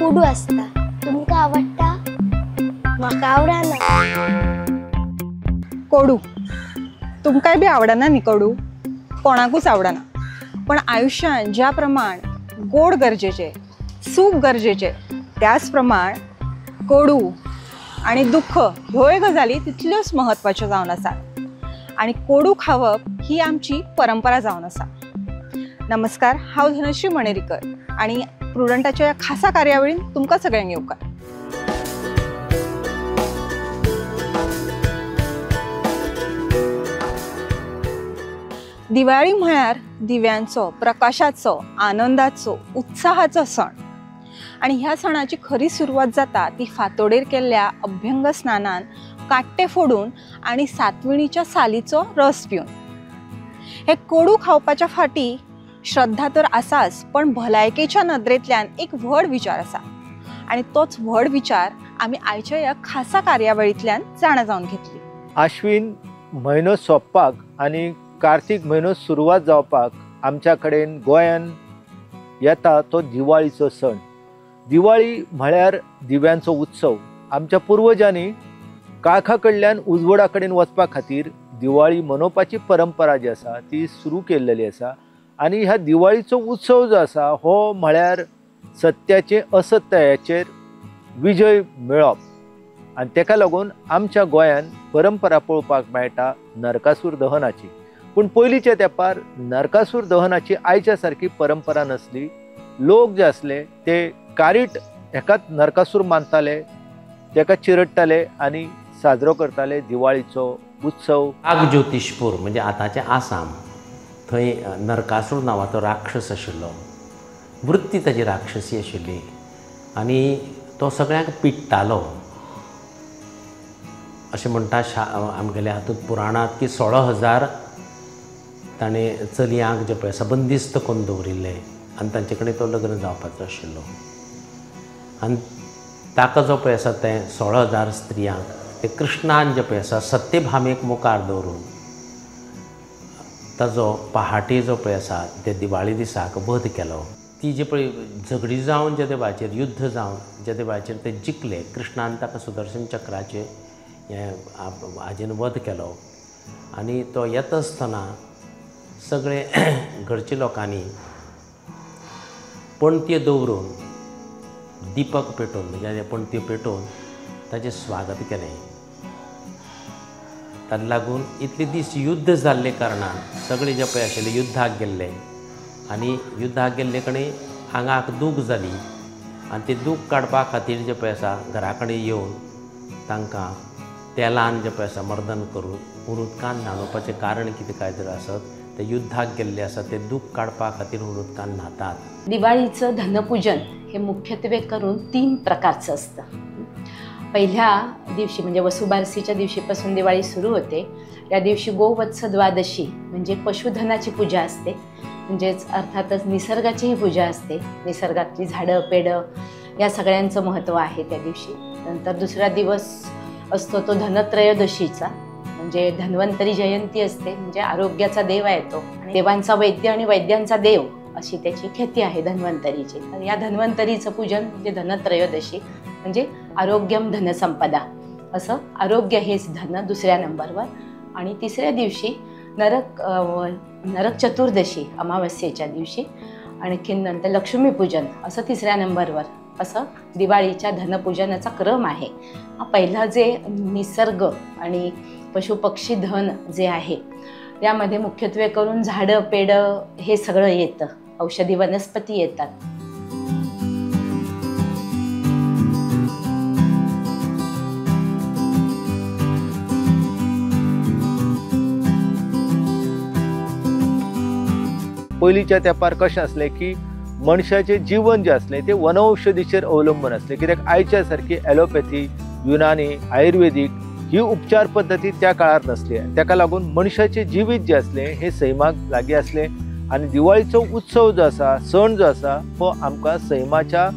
कोडू आसता. तुमकां आवडटा? म्हाका आवडना. कोडू तुमकांय बी आवडना न्ही? कोडू कोणाकूच आवडना. पण आयुष्यान ज्या प्रमाण गोड गरजेचे, सूख गरजेचे, त्याच प्रमाण कोडू आनी दुःख ह्योय गजाली तितल्योच म्हत्वाच्यो जावन आसात आनी कोडू खावप ही आमची परंपरा जावन आसा. नमस्कार, हांव धनश्री मणेरीकर आनी प्रुडंटाच्या ह्या खासा कार्यावळीन तुमकां सगळ्यांक येवकार. दिवाळी म्हळ्यार दिव्यांचो, प्रकाशाचो, आनंदाचो, उत्साहाचो सण आनी ह्या सणाची खरी सुरवात जाता ती फांतोडेर केल्ल्या अभ्यंग स्नानान, काट्टे फोडून आनी सातविणीच्या सालीचो रस पिवन. हे कोडू खावपाच्या फाटी श्रद्धा तर आसाच, पण भलायकेच्या नदरेंतल्यान एक व्हड विचार आसा आनी तोच व्हड विचार आमी आयच्या ह्या खासा कार्यावळींतल्यान जाणा जावन घेतली. आश्विन म्हयनो सोंपपाक आनी कार्तीक म्हयनो सुरवात जावपाक आमच्या कडेन गोंयान येता तो दिवाळीचो सण. दिवाळी म्हळ्यार दिव्यांचो उत्सव. आमच्या पुर्वजांनी काळखा कडल्यान उजवाडा कडेन वचपा खातीर दिवाळी मनोवपाची परंपरा जी आसा ती सुरू केल्लेली आसा आनी ह्या दिवाळीचो उत्सव जो आसा हो म्हळ्यार सत्याचे असत्याचेर विजय मेळप आनी तेका लागून आमच्या गोंयान परंपरा पळोवपाक मेळटा नरकासूर दहनाची. पूण पयलींच्या तेंपार नरकासूर दहनाची आयच्या सारकी परंपरा नासली. लोक जे आसले ते कारीट हेकाच नरकासूर मानताले, तेका चिरडटाले आनी साजरो करताले दिवाळीचो उत्सव. प्रागज्योतिषपूर म्हणजे आतांचें आसाम, थंय नरकासूर नांवाचो राक्षस आशिल्लो. वृत्ती ताजी राक्षसी आशिल्ली आनी तो सगळ्यांक पिडटालो. अशें म्हणटा आमगेल्या हातूंत पुराणांत की 16,000 ताणें चलयांक जे पळय आसा बंदिस्त करून दवरिल्ले आनी तांचे कडेन तो लग्न जावपाचो आशिल्लो. आनी ताका जो पळय आसा तें 16,000 स्त्रियांक ते कृष्णान जे पळय आसा सत्यभामेक मुखार दवरून ताजो पहाटे जो पळय आसा ते दिवाळी दिसाक वध केलो. ती जे पळय झगडी जावन जे देवाचेर युद्ध जावन जे देवाचेर ते जिखले, कृष्णान ताका सुदर्शन चक्राचें हें हाजेन वध केलो आनी तो येता आसतना सगळे घरच्या लोकांनी पणत्यो दवरून दिपक पेटोवन म्हणजे पणत्यो पेटोवन ताचें स्वागत केलें. ताका लागून इतले दीस युद्ध जाल्ले कारणान सगळे जे पळय आशिल्ले युद्धाक गेल्ले आनी युद्धाक गेल्ले कडेन आंगाक दूख जाली आनी ती दूख काडपा खातीर जे पळय आसा घरा कडेन येवन तांकां तेलान जे पळय आसा मर्दन करून हुन उदकान न्हाणोवपाचें कारण कितें काय जर आसत ते युद्धाक गेल्ले आसा ते दूख काडपा खातीर हुन उदकान न्हातात. दिवाळीचं धनपूजन हे मुख्यत्वे करून 3 प्रकारचं असतं. पहिल्या दिवशी म्हणजे वसुबारसीच्या दिवशीपासून दिवाळी सुरू होते. या दिवशी गोवत्स द्वादशी म्हणजे पशुधनाची पूजा असते, म्हणजेच अर्थातच निसर्गाचीही पूजा असते. निसर्गातली झाडं पेडं या सगळ्यांचं महत्त्व आहे त्या दिवशी. नंतर दुसरा दिवस असतो तो धनत्रयोदशीचा, म्हणजे धन्वंतरी जयंती असते, म्हणजे आरोग्याचा देव आहे तो, देवांचा वैद्य आणि वैद्यांचा देव अशी त्याची ख्याती आहे धन्वंतरीची. तर या धन्वंतरीचं पूजन म्हणजे धनत्रयोदशी म्हणजे आरोग्यम धनसंपदा असं, आरोग्य हेच धन दुसऱ्या नंबरवर. आणि तिसऱ्या दिवशी नरक चतुर्दशी अमावस्येच्या दिवशी आणखीन नंतर लक्ष्मीपूजन असं तिसऱ्या नंबरवर, असं दिवाळीच्या धनपूजनाचा क्रम आहे. पहिला जे निसर्ग आणि पशुपक्षी धन जे आहे यामध्ये मुख्यत्वे करून झाडं पेडं हे सगळं येतं, औषधी वनस्पती येतात. पयलींच्या तेंपार कशें आसलें की मनशाचें जीवन जें आसलें तें वनौषधीचेर अवलंबून आसलें. कित्याक आयच्या सारकी एलोपॅथी, युनानी, आयुर्वेदीक ही उपचार पद्दती त्या काळार नासली. ताका लागून मनशाचें जिवीत जें आसलें हें सैमाक लागीं आसलें आनी दिवाळीचो उत्सव जो आसा, सण जो आसा हो आमकां सैमाच्या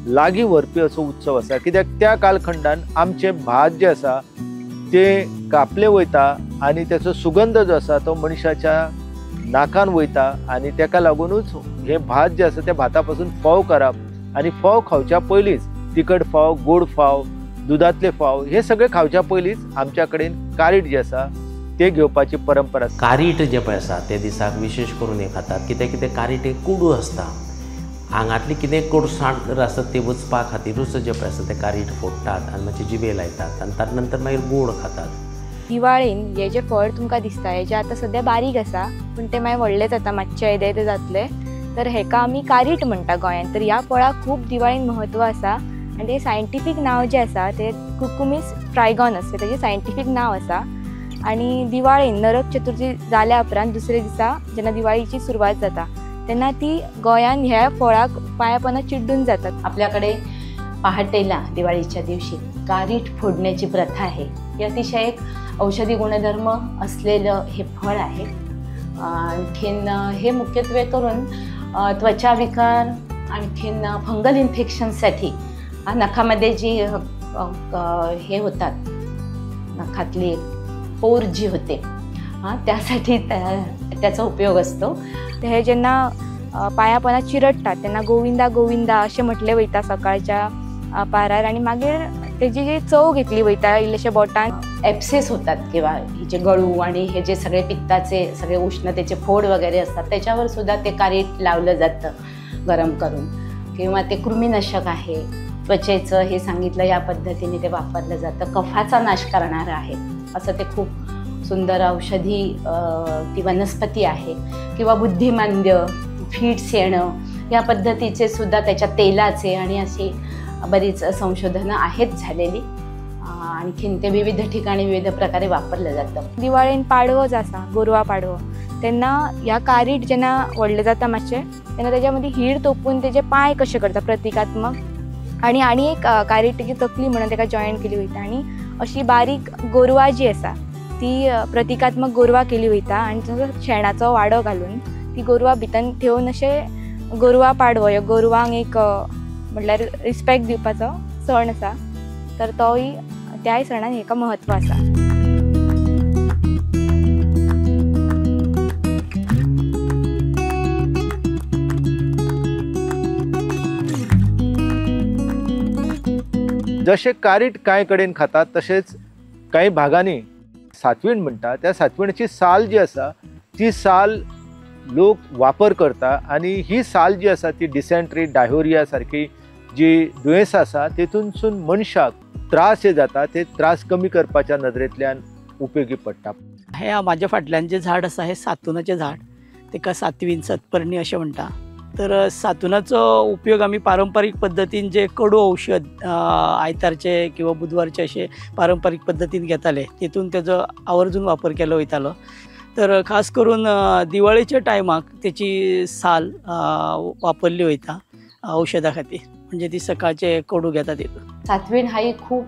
लागीं व्हरपी असो उत्सव आसा. कित्याक त्या कालखंडान आमचें भात जें आसा तें कापलें वयता आनी तेचो सुगंध जो आसा तो मनशाच्या नाकान वयता आनी तेका लागूनच हे भात जे आसा त्या भाता पासून फोव करप, आनी फोव खावच्या पयलींच तिखट फोव, गोड फोव, दुदांतले फोव हे सगळे खावच्या पयलींच आमच्या कडेन कारीट जे आसा ते घेवपाची परंपरा आसा। कारीट जे पळय आसा ते दिसाक विशेश करून हे खातात, कित्याक कितें कारीट हे कोडू आसता, आंगांतली कितें कोडसाण जर आसत ती वचपा खातीरूच जे पळय आसा ते कारीट फोडटात आनी मातशें जिबे लायतात आनी ताजे नंतर मागीर गोड खातात। दिवाळेन हे जे फळ तुमकां दिसता हे जे आतां सद्या बारीक आसा पूण ते मागीर व्हडले जाता, मातशे येदे ते जातले, तर हेका आमी कारीट म्हणटा गोंयांत। तर ह्या फळाक खूब दिवाळेन म्हत्व आसा आनी तेजें सायंटिफीक नांव जें आसा तें कुकुमीस ट्रायगॉन आसता, तेजें सायंटिफीक नांव आसा। आनी दिवाळेन नरक चतुर्थी जाल्या उपरांत दुसरे दिसा जेन्ना दिवाळीची सुरवात जाता तेन्ना ती गोंयान ह्या फळाक पांया चिड्डून जातात। आपल्याकडे पहाटेला दिवाळीच्या दिवशी कारीट फोडण्याची प्रथा आहे। ही अतिशय एक औषधी गुणधर्म असलेलं हे फळ आहे। आणखीन हे मुख्यत्वे करून त्वचा विकार, आणखीन फंगल इन्फेक्शनसाठी, नखामध्ये जी हे होतात, नखातली पोर जी होते त्यासाठी त्याचा उपयोग असतो। हे जेन्ना पांया चिरडटात तेन्ना गोविंदा गोविंदा अशें म्हटलें वयता सकाळच्या पारार आनी मागीर तेजी जी चव घेतली वयता इल्लेशे बोटान। ॲब्सेस होतात किंवा हे जे गळू आणि हे जे सगळे पित्ताचे सगळे उष्णतेचे फोड वगैरे असतात त्याच्यावर सुद्धा ते कारीट लावलं जातं गरम करून, किंवा ते कृमिनाशक आहे, त्वचेचं हे सांगितलं या पद्धतीने ते वापरलं जातं। कफाचा नाश करणारं आहे असं ते खूप सुंदर औषधी ती वनस्पती आहे। किंवा बुद्धिमांद्य, फिट्स येणं या पद्धतीचे सुद्धा त्याच्या तेलाचे आणि अशी बरीच संशोधनं आहेत झालेली। आणखीन ते विविध ठिकाणी विविध प्रकारे वापरलं जातं। दिवाळेन पाडवो जो आसा गोरवा पाडवो तेन्ना ह्या कारीट जेन्ना व्हडलें जाता मातशें तेन्ना तेज्या मदीं हीर तोपून तेजे पांय कशे करता प्रतिकात्मक, आनी आनी एक कारीट तेजी तकली म्हणून तेका जॉयन केली वयता आनी अशी बारीक गोरवां जी आसा ती प्रतिकात्मक गोरवां केली वयता आनी ताचो शेणाचो वाडो घालून ती गोरवां भितर ठेवन अशें गोरवां पाडवो ह्यो गोरवांक एक म्हटल्यार रिस्पेक्ट दिवपाचो सण आसा, तर तोय त्याय सणान हेका म्हत्व आसा। जशें कारीट कांय कडेन खातात तशेंच कांय भागांनी सातवीण म्हणटा, त्या सातविणेची साल जी आसा ती साल लोक वापर करता आनी ही साल जी आसा ती डिसेंट्री, डायोरिया सारकी जी दुयेंसां आसा तेतूनसून मनशाक त्रास जे जाता ते त्रास कमी करपाच्या नदरेंतल्यान उपयोगी पडटा। हे म्हाज्या फाटल्यान जें झाड आसा हें सातुनाचें झाड, ताका सातवीन सतपर्णी अशें म्हणटा। तर सातुनाचो उपयोग आमी पारंपारीक पद्दतीन जे कडू औषध आयतारचे किंवा बुधवारचे अशे पारंपारीक पद्दतीन घेताले तेतून तेजो आवर्जून वापर केलो वयतालो। तर खास करून दिवाळेच्या टायमाक तेची साल वापरली वयता औषधा खातीर, म्हणजे ती सकाळचे कडू घेता तेतून। सातवीण हाही खूप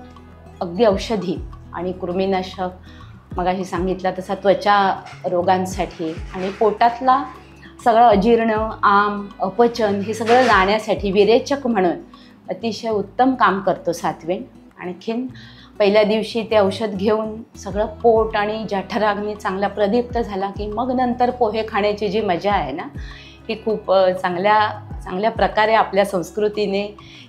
अगदी औषधी आणि कृमिनाशक, मगाशी सांगितलं तसा त्वचा रोगांसाठी आणि पोटातला सगळं अजीर्ण, आम, अपचन हे सगळं जाण्यासाठी विरेचक म्हणून अतिशय उत्तम काम करतो सातवीण। आणखीन पहिल्या दिवशी ते औषध घेऊन सगळं पोट आणि जठराग्नी चांगला प्रदीप्त झाला की मग नंतर पोहे खाण्याची जी मजा आहे ना ही खूप चांगल्या चांगल्या प्रकारे आपल्या संस्कृतीने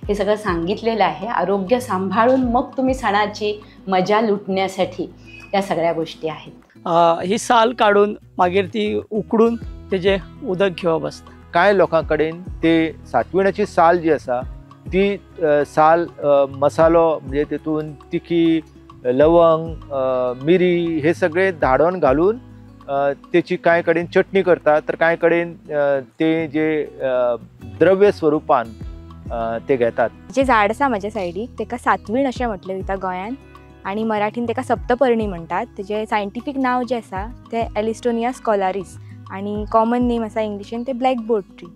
हे सगळं सांगितलेलं आहे। आरोग्य सांभाळून मग तुम्ही सणाची मजा लुटण्यासाठी या सगळ्या गोष्टी आहेत। ही साल काडून मागीर ती उकडून तेजें उदक घेवप आसता। कांय लोकां कडेन ते सातविण्याची साल जी आसा ती साल मसालो म्हणजे तेतून तिखी, लवंग, मिरी हे सगळे धाडोन घालून तेची कांय कडेन चटणी करतात, तर कांय कडेन ते जे द्रव्य स्वरूपान ते घेतात। जे झाड आसा म्हाज्या सायडीक तेका सातवीण अशें म्हटलें वयता गोंयान आनी मराठीन तेका सप्तपर्णी म्हणटात। तेजें सायंटिफीक नांव जें आसा तें एलिस्टोनिया स्कॉलारीस आनी कॉमन नेम आसा इंग्लिशीन तें ब्लॅकबोर्ड ट्री।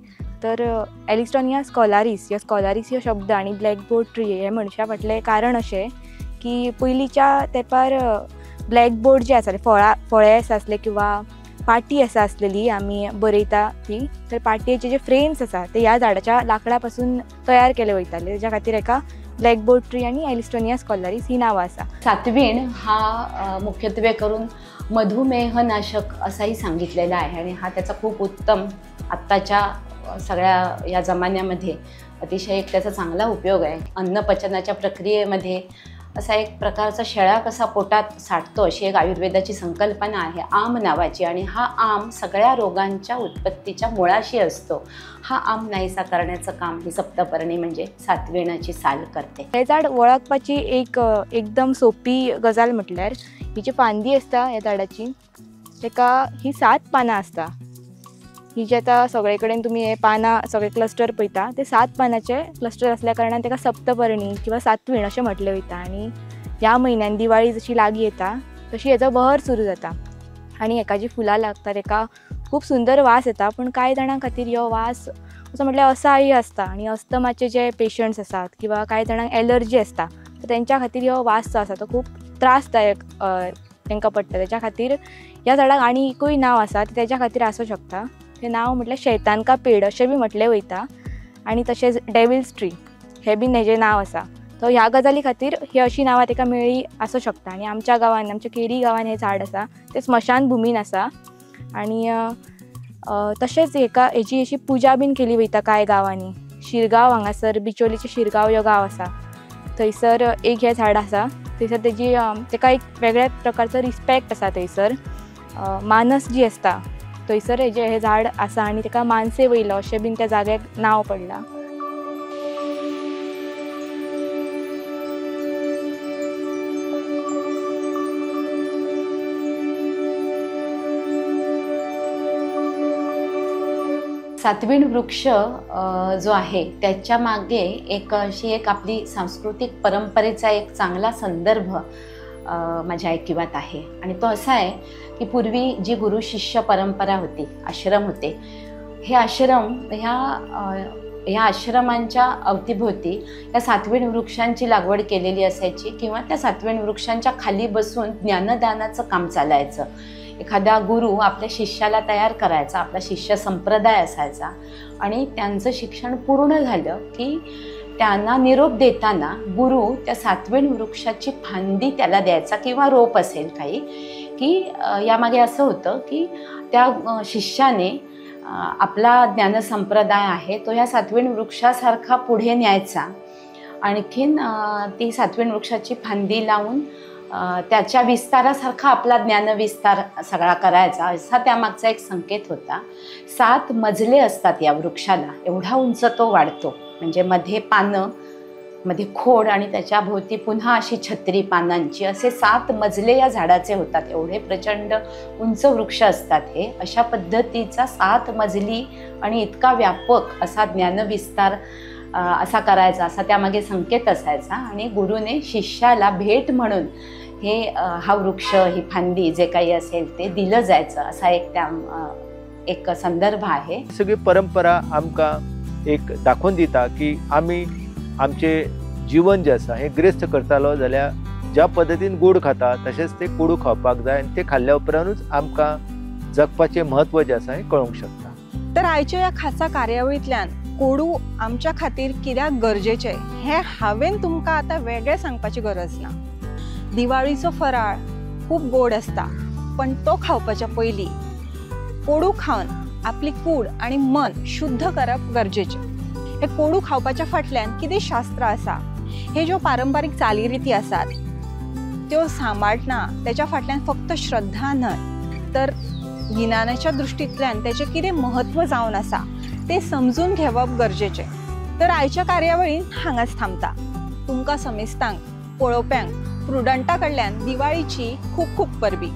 तर एलिस्टोनिया स्कॉलारीस ह्यो स्कॉलारीस ह्यो शब्द आनी ब्लॅकबोर्ड ट्री हे म्हणच्या फाटलें कारण अशें की पयलींच्या तेंपार ब्लॅकबोर्ड जे आसताले फळे आसा आसले किंवा पाटी आसा आसलेली आमी बरयता ती, तर पाटयेचे जे फ्रेम्स आसा ते ह्या झाडाच्या लांकडा पासून तयार केले वयताले, तेज्या खातीर हेका ब्लॅकबोर्ड ट्री आनी एलिस्टोनिया स्कॉलारीस ही नांवां आसा। सातवीण हा मुख्यत्वे करून मधुमेहनाशक असाही सांगितलेला आहे आणि हा त्याचा खूप उत्तम आत्ताच्या सगळ्या या जमान्यामध्ये अतिशय एक त्याचा चांगला उपयोग आहे. अन्नपचनाच्या प्रक्रियेमध्ये असा एक प्रकारचा शेळा कसा पोटात साठतो अशी एक आयुर्वेदाची संकल्पना आहे आम नावाची, आणि हा आम सगळ्या रोगांच्या उत्पत्तीच्या मुळाशी असतो. हा आम नाहीसा करण्याचं काम ही सप्तपर्णी म्हणजे सातविणाची साल करते. हे झाड वळखपाची एक एकदम सोपी गजाल म्हटल्यार ही जी फांदी आसता ह्या झाडाची तेका ही 7 पानां आसता. ही जी आतां सगळे कडेन तुमी हे पानां सगळे क्लस्टर पळयता ते 7 पानाचे क्लस्टर आसल्या कारणान तेका सप्तपर्णी किंवा सातवीण अशें म्हटलें वयता. आनी ह्या म्हयन्यान दिवाळी जशी लागीं येता तशी हेजो बहर सुरू जाता आनी हेका जी फुलां लागता तेका खूब सुंदर वास येता. पूण कांय जाणां खातीर हो वास असो म्हटल्यार असहाय्य आसता आनी अस्थमाचे जे पेशंट्स आसात किंवा कांय जाणांक एलर्जी आसता तर तेंच्या खातीर हो वास जो आसा तो खूब त्रासदायक तांकां पडटा. तेच्या खातीर ह्या झाडाक आनी एकूय नांव आसा तें तेच्या खातीर आसूं शकता. तें नांव म्हटल्यार शैतान का पेड अशें बी म्हटलें वयता आनी तशेंच डेविल्स ट्री हें बीन हेजें नांव आसा. तो ह्या गजाली खातीर ही अशी नांवां ताका मेळ्ळी आसूं शकता. आनी आमच्या गांवान, आमच्या केरी गांवान हें झाड आसा तें स्मशान भुमीन आसा. आनी तशेंच हेका हेजी अशी पुजा बीन केली वयता कांय गांवांनी. शिरगांव हांगासर बिचोलीचें शिरगांव ह्यो गांव आसा थंयसर एक हें झाड आसा. थंयसर तेजी तेका एक वेगळ्या प्रकारचो रिस्पेक्ट आसा. थंयसर मानस जी आसता थंयसर हेजें हें झाड आसा आनी तेका मानसे वयलो अशें बीन त्या जाग्याक नांव पडलां. सातवीण वृक्ष जो आहे त्याच्या मागे एक अशी एक आपली सांस्कृतिक परंपरेचा एक चांगला संदर्भ माझ्या ऐकिवात आहे. आणि तो असा आहे की पूर्वी जी गुरु शिष्य परंपरा होती, आश्रम होते, हे आश्रम ह्या आश्रमांच्या अवतीभोवती या सातवीण वृक्षांची लागवड केलेली असायची किंवा त्या सातवीण वृक्षांच्या खाली बसून ज्ञानदानाचं काम चालायचं. एखादा गुरु आपल्या शिष्याला तयार करायचा, आपला शिष्य संप्रदाय असायचा आणि त्यांचं शिक्षण पूर्ण झालं की त्यांना निरोप देताना गुरु त्या सातवीण वृक्षाची फांदी त्याला द्यायचा किंवा रोप असेल काही, की यामागे असं होतं की त्या शिष्याने आपला ज्ञानसंप्रदाय आहे तो ह्या सातवीण वृक्षासारखा पुढे न्यायचा. आणखीन ती सातवीण वृक्षाची फांदी लावून त्याच्या विस्तारासारखा आपला ज्ञानविस्तार सगळा करायचा, असा त्यामागचा एक संकेत होता. 7 मजले असतात या वृक्षाला, एवढा उंच तो वाढतो. म्हणजे मध्ये पानं, मध्ये खोड आणि त्याच्या भोवती पुन्हा अशी छत्री पानांची, असे 7 मजले या झाडाचे होतात. एवढे प्रचंड उंच वृक्ष असतात हे. अशा पद्धतीचा 7 मजली आणि इतका व्यापक असा ज्ञानविस्तार असा करायचा, असा त्यामागे संकेत असायचा. आणि गुरुने शिष्याला भेट म्हणून हे हा वृक्ष, ही फांदी जे काही असेल ते दिलं जायचं, असा एक त्या एक संदर्भ आहे. सगळी परंपरा आमकां एक दाखोवन दिता की आमी आमचे जीवन जे आसा हें ग्रेस्त करतालो जाल्यार ज्या पद्दतीन गोड खाता तशेंच ते कोडू खावपाक जाय आनी ते खाल्ल्या उपरांतूच आमकां जगपाचें म्हत्व जें आसा हें कळूंक शकता. तर आयच्या ह्या खासा कार्यावळींतल्यान कोडू आमच्या खातीर कित्याक गरजेचें हें हांवें तुमकां आतां वेगळें सांगपाची गरज ना. दिवाळीचो फराळ खूब गोड आसता, पण तो खावपाच्या पयलीं कोडू खावन आपली कूड आनी मन शुद्ध करप गरजेचें. हे कोडू खावपाच्या फाटल्यान कितें शास्त्र आसा, हे ज्यो पारंपारीक चालीरिती आसात त्यो सांबाळटना तेच्या फाटल्यान फक्त श्रद्धा न्हय तर गिन्यानाच्या दृश्टींतल्यान तेचें कितें म्हत्व जावन आसा ते समजून घेवप गरजेचें. तर आयच्या कार्यावळीन हांगाच थांबता. तुमकां समेस्तांक पळोवप्यांक प्रुडंटा कडल्यान दिवाळीची खूब खूब परबी.